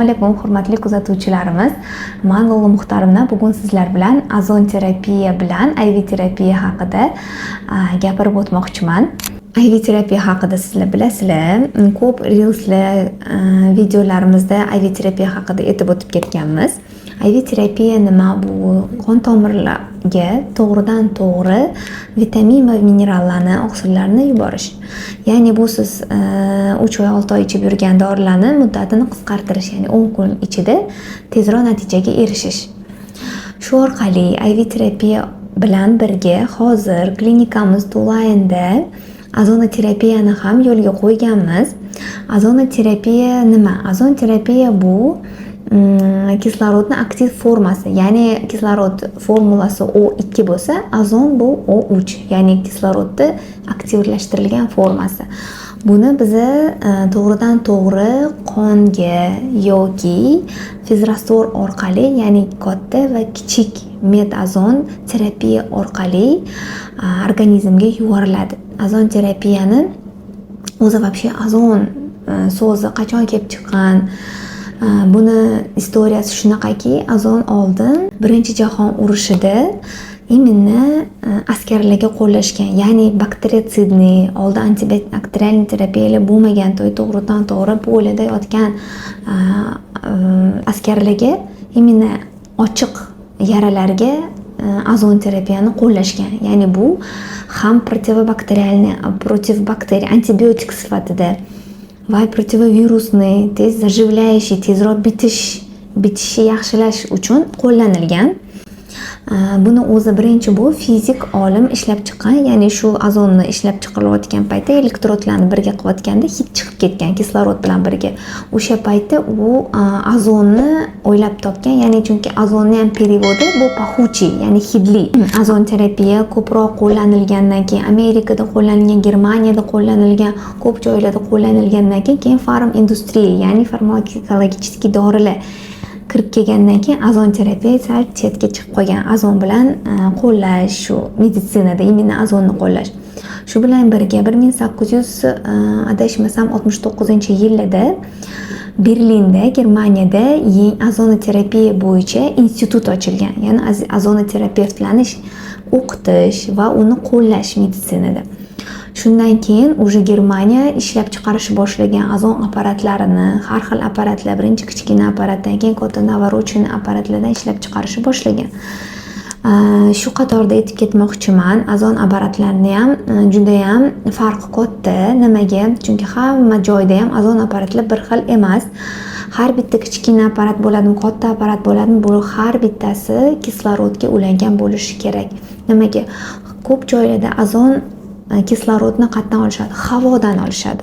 Alaykum, hurmatli kuzatuvchilarimiz. Man Lola Muxtarovna bugun sizlar bilan ozon terapiya bilan IV terapiya haqida gapirib o'tmoqchiman. IV terapiya haqida sizlar bilasizlar, ko'p reelslar, videolarimizda IV terapiya haqida aytib o'tib ketganmiz. IV terapiya nima bu? Qon tomirlarga to'g'ridan to'g'ri vitamin va minerallarni, oqsillarni yuborish. Ya'ni bu siz 3 oy, 6 oy ichib yurgan dorilarni muddatini qisqartirish, ya'ni 10 kun ichida tezroq natijaga erishish. Shu orqali IV terapiya bilan birga hozir klinikamiz Tulaynda ozonoterapiyani ham yo'lga qo'yganmiz. Ozonoterapiya nima? Ozon terapiya bu kislorodni aktiv formasi, ya'ni kislorod formulasi O2 bo'lsa, ozon bu O3, ya'ni kislorodni aktivlashtirilgan formasi. Buni biza to'g'ridan to'g'ri qonga yoki физраствор orqali, ya'ni katta va kichik medazon terapiya orqali organizmga yuboriladi. Ozon terapiyani o'zi, вообще ozon so'zi qachon kelib chiqqan? Buni история si shunaqaki, ozon oldin Birinchi jahon urushida именно askarlarga qo'llashgan, ya'ni бактерицидный. Oldin антибактериальный terapiyalar bo'lmagan, то to'g'ridan to'g'ri поле da yotgan askarlarga, именно ochiq yaralarga ozon terapiyani qo'llashgan. Ya'ni bu ham противобактериальный, против bakteriya, antibiotik sifatida va противовирусный, tez заживляющий, tezroq bitishni yaxshilash uchun qo'llanilgan. Buni o'zi birinchi bu fizik olim ishlab chiqqan, ya'ni shu ozonni ishlab chiqarilayotgan paytda elektrodlarni birga qilayotganda hid chiqib ketgan kislorod bilan birga. O'sha paytda u ozonni o'ylab topgan, ya'ni chunki ozonni ham переводи bu пахучий, ya'ni hidli. Ozon terapiya ko'proq qo'llanilgandan keyin, Amerikada qo'llanilgan, Germaniyada qo'llanilgan, ko'p joylarda qo'llanilgandan keyin farm industriya, ya'ni farmakologический dorilar kirib kelgandan keyin ozon terapiya sal chetga chiqib qolgan. Ozon bilan qo'llash, shu meditsinada именно ozonni qo'llash. Shu bilan birga 1800, adashmasam, 69-yillarda Berlinda, Germaniyada ozonoterapiya bo'yicha institut ochilgan, ya'ni ozonoterapevtlarni o'qitish va uni qo'llash meditsinada. Shundan keyin уже Germaniya ishlab chiqarishni boshlagan ozon apparatlarini, har xil apparatlar, birinchi kichkina apparatdan keyin katta навороченный apparatlardan ishlab chiqarishni boshlagan. Shu qatorda aytib ketmoqchiman, ozon apparatlarini ham judayam farqi katta. Nimaga? Chunki hamma joyda ham ozon apparatlar bir xil emas. Har bitta kichkina apparat bo'ladimi, katta apparat bo'ladimi, bu har bittasi kislorodga ulangan bo'lishi kerak. Nimaga? Ko'p joylarda ozon kislorodni qayerdan olishadi? Havodan olishadi.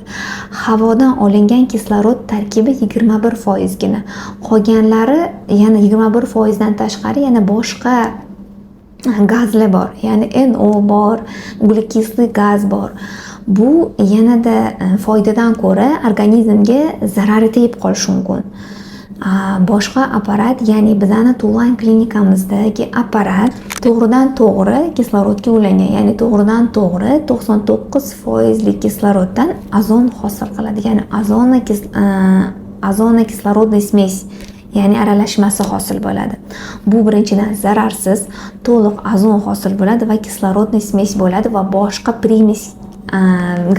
Havodan olingan kislorod tarkibi 21 foizgina. Qolganlari, yana 21 foizdan tashqari yana boshqa gazlar bor, ya'ni NO bor, углекислый gaz bor. Bu yanada foydadan ko'ra organizmga zarari tegib qolishi mumkin. Boshqa apparat, ya'ni bizani Tulayn klinikamizdagi apparat to'g'ridan to'g'ri kislorodga ulangan, ya'ni to'g'ridan to'g'ri 99 foizli kisloroddan ozon hosil qiladi, ya'ni озонокислородный смесь, ya'ni aralashmasi hosil bo'ladi. Bu birinchidan zararsiz, to'liq ozon hosil bo'ladi va кислородный смесь bo'ladi va boshqa примесь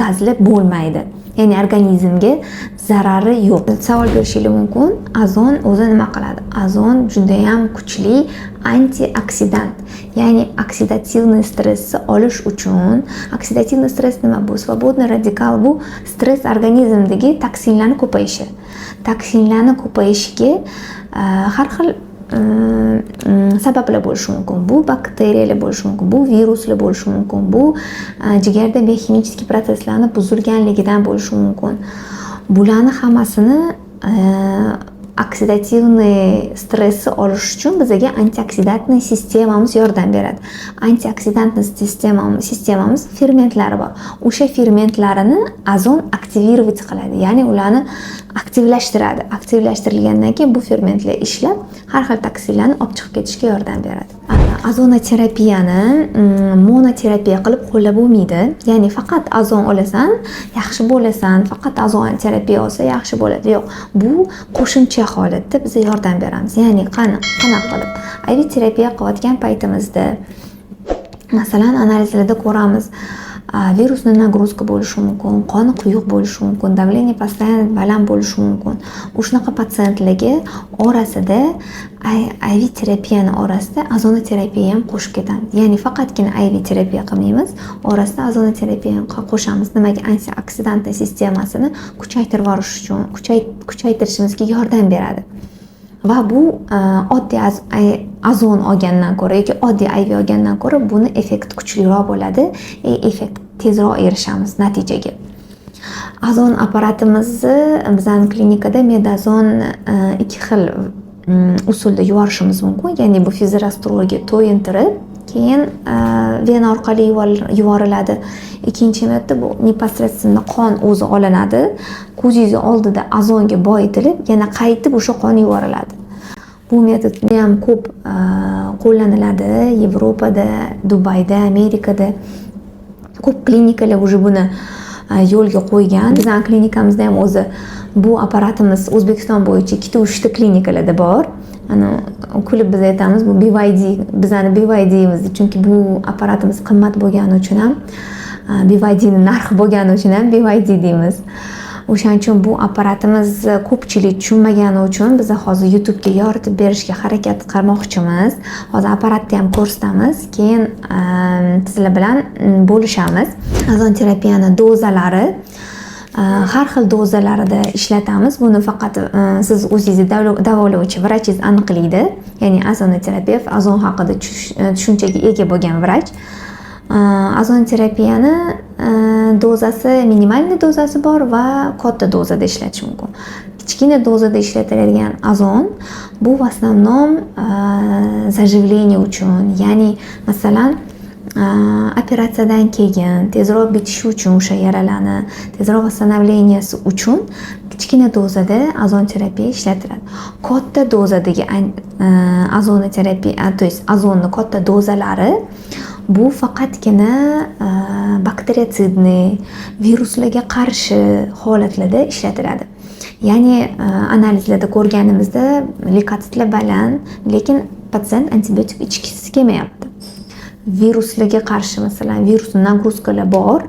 gazlar bo'lmaydi, ya'ni organizmga zarari yo'q. Savol berishinglar mumkin, ozon o'zi nima qiladi? Ozon judayam kuchli antioksidant, ya'ni оксидативный stressni olish uchun. Оксидативный stress nima? Bu свободный radikal, bu stress, organizmdagi toksinlarni ko'payishi. Toksinlarni ko'payishiga har xil sabablar bo'lishi mumkin. Bu bakteriyalar bo'lishi mumkin, bu viruslar bo'lishi mumkin, bu jigarda биохимический protsesslarni buzilganligidan bo'lishi mumkin. Bularni hammasini оксидативный stressni olish uchun bizaga антиоксидантный sistemamiz yordam beradi. Антиоксидантный sistemamiz fermentlari bor. O'sha fermentlarini ozon активировать qiladi, ya'ni ularni Aktivlashtiradi. Aktivlashtirilgandan keyin bu fermentlar ishlab, har xil toksinlarni olib chiqib ketishga yordam beradi. Ozonoterapiyani monoterapiya qilib qo'llab bo'lmaydi, ya'ni faqat ozon olasan, yaxshi bo'lasan, faqat ozon terapiya olsa, yaxshi bo'ladi. Yo'q, bu qo'shimcha holatda biza yordam beramiz. Ya'ni qanaqa qilib? IV terapiya qilayotgan paytimizda, masalan, analizlarda ko'ramiz, вирусный нагрузка bo'lishi mumkin, qoni quyuq bo'lishi mumkin, давление постоянно baland bo'lishi mumkin. Shunaqa patsientlarga orasida, IV terapiyani orasida ozonoterapiya ham qo'shib ketamiz. Ya'ni faqatgina IV terapiya qilmaymiz, orasida ozonoterapiya ham qo'shamiz. Nimaga? Антиоксидантный sistemasini kuchaytirib yuborish uchun, kuchaytirishimizga yordam beradi. Va bu oddiy ozon olgandan ko'ra yoki oddiy IV olgandan ko'ra buni effekti kuchliroq bo'ladi и effekt tezroq erishamiz natijaga. Ozon apparatimizni bizani klinikada Medozon ikki xil usulda yuborishimiz mumkin. Ya'ni bu физраствор ga to'yintirib, keyin vena orqali yuboriladi. Ikkinchi metod bu непосредственно qon o'zi olinadi, ko'zingizni oldida ozonga boyitilib, yana qaytib o'sha qon yuboriladi. Bu metod ham ko'p qo'llaniladi Yevropada, Dubayda, Amerikada. Ko'p klinikalar уже buni yo'lga qo'ygan. Bizani klinikamizda ham o'zi bu apparatimiz O'zbekiston bo'yicha ikkita, uchta klinikalarda bor. Ana kulib biz aytamiz, bu BYD, bizani BYDimiz, chunki bu apparatimiz qimmat bo'lgani uchun ham, BYDni narxi bo'lgani uchun ham BYD deymiz. O'shaning uchun bu apparatimiz ko'pchilik tushunmagani uchun biz hozir YouTubega yoritib berishga harakat qilmoqchimiz. Hozir apparatni ham ko'rsatamiz, keyin sizlar bilan bo'lishamiz. Ozon terapiyani dozalari, har xil dozalarida ishlatamiz. Buni faqat siz o'zingizni davolovchi vrachingiz aniqlaydi, ya'ni ozonoterapevt, ozon haqida tushunchaga ega bo'lgan vrach. Ozon terapiyani dozasi, минимальный dozasi bor va katta dozada ishlatish mumkin. Kichkina dozada ishlatiladigan ozon bu в основном заживление uchun, ya'ni masalan, operatsiyadan keyin tezroq bitishi uchun, o'sha yaralarni tezroq восстановления si uchun kichkina dozada ozon terapiya ishlatiladi. Katta dozadagi ozonoterapiya, то есть ozonni katta dozalari, bu faqatgina бактерицидный, viruslarga qarshi holatlarda ishlatiladi. Ya'ni analizlarda ko'rganimizda leykotsitlar baland, lekin patsient antibiotik ichgisi kelmayapti, viruslarga qarshi, masalan, virusni нагрузка lar bor,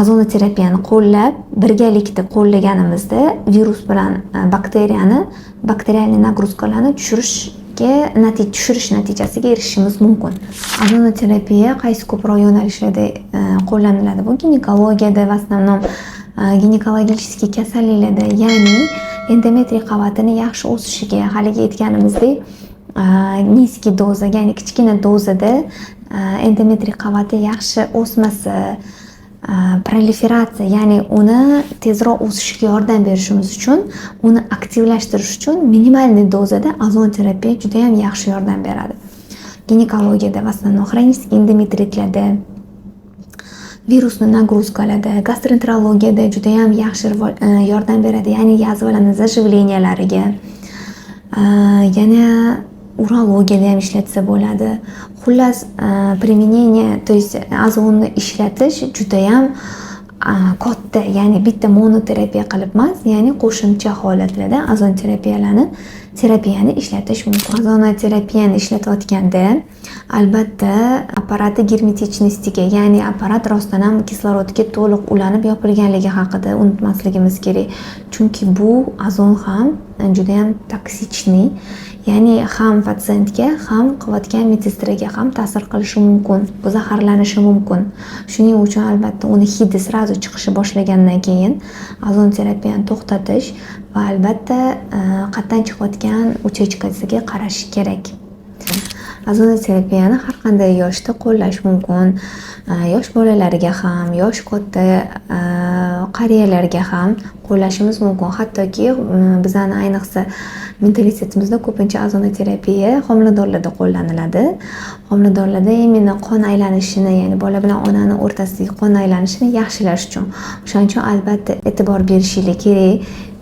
ozonoterapiyani qo'llab, birgalikda qo'llaganimizda virus bilan bakteriyani, бактериальный нагрузка larni tushirishga, tushirish natijasiga erishishimiz mumkin. Ozonoterapiya qaysi ko'proq yo'nalishlarda qo'llaniladi? Bu ginekologiyada, в основном ginekologический kasalliklarda, ya'ni endometriy qavatini yaxshi o'sishiga, haligi aytganimizdek, низкий doza, ya'ni kichkina dozada endometriy qavati yaxshi o'smasa, proliferatsiya, ya'ni uni tezroq o'sishiga yordam berishimiz uchun, uni aktivlashtirish uchun минимальный dozada ozon terapiya judayam yaxshi yordam beradi. Ginekologiyada, в основном хронический endometritlarda, virusni нагрузка larda, gastroenterologiyada judayam yaxshi yordam beradi, ya'ni yazvalarni заживления lariga, yana urologiyada ham ishlatsa bo'ladi. Xullas, применение, то есть ozonni ishlatish judayam katta, ya'ni bitta monoterapiya qilib emas, ya'ni qo'shimcha holatlarda ozon terapiyani ishlatish mumkin. Ozonoterapiyani ishlatayotganda albatta apparati герметичность iga, ya'ni apparat rostdan ham kislorodga to'liq ulanib yopilganligi haqida unutmasligimiz kerak, chunki bu ozon ham judayam токсичный, ya'ni ham patsientga, ham qilayotgan медсестра ga ham ta'sir qilishi mumkin, bu zaharlanishi mumkin. Shuning uchun albatta uni hidi сразу chiqishni boshlagandan keyin ozon terapiyani to'xtatish va albatta qayerdan chiqayotgan утечка siga qarash kerak. Ozonoterapiyani har qanday yoshda qo'llash mumkin. Yosh bolalarga ham, yosh katta qariyalarga ham qo'llashimiz mumkin. Hattoki bizani ayniqsa mentalitetimizda ko'pincha ozonoterapiya homiladorlarda qo'llaniladi. Homiladorlarda именно qon aylanishini, ya'ni bola bilan onani o'rtasidagi qon aylanishini yaxshilash uchun. O'shaning uchun albatta e'tibor berishinglar kerak.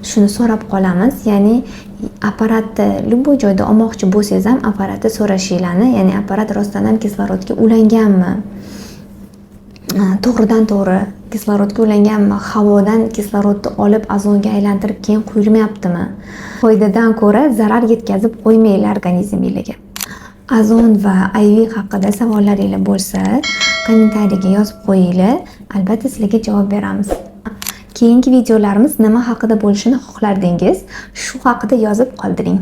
Shuni so'rab qolamiz, ya'ni apparatni любой joyda olmoqchi bo'lsangiz ham apparatni so'rashinglarni, ya'ni apparat rostdan ham kislorodga ulanganmi, to'g'ridan to'g'ri kislorodga ulanganmi, havodan kislorodni olib, ozonga aylantirib, keyin quyilmayaptimi. Foydadan ko'ra zarar yetkazib qo'ymanglar organizminglarga. Ozon va IV haqida savollaringlar bo'lsa, kommentariyga yozib qo'yinglar, albatta sizlarga javob beramiz. Keyingi videolarimiz nima haqida bo'lishini xohlardingiz, shu haqida yozib qoldiring.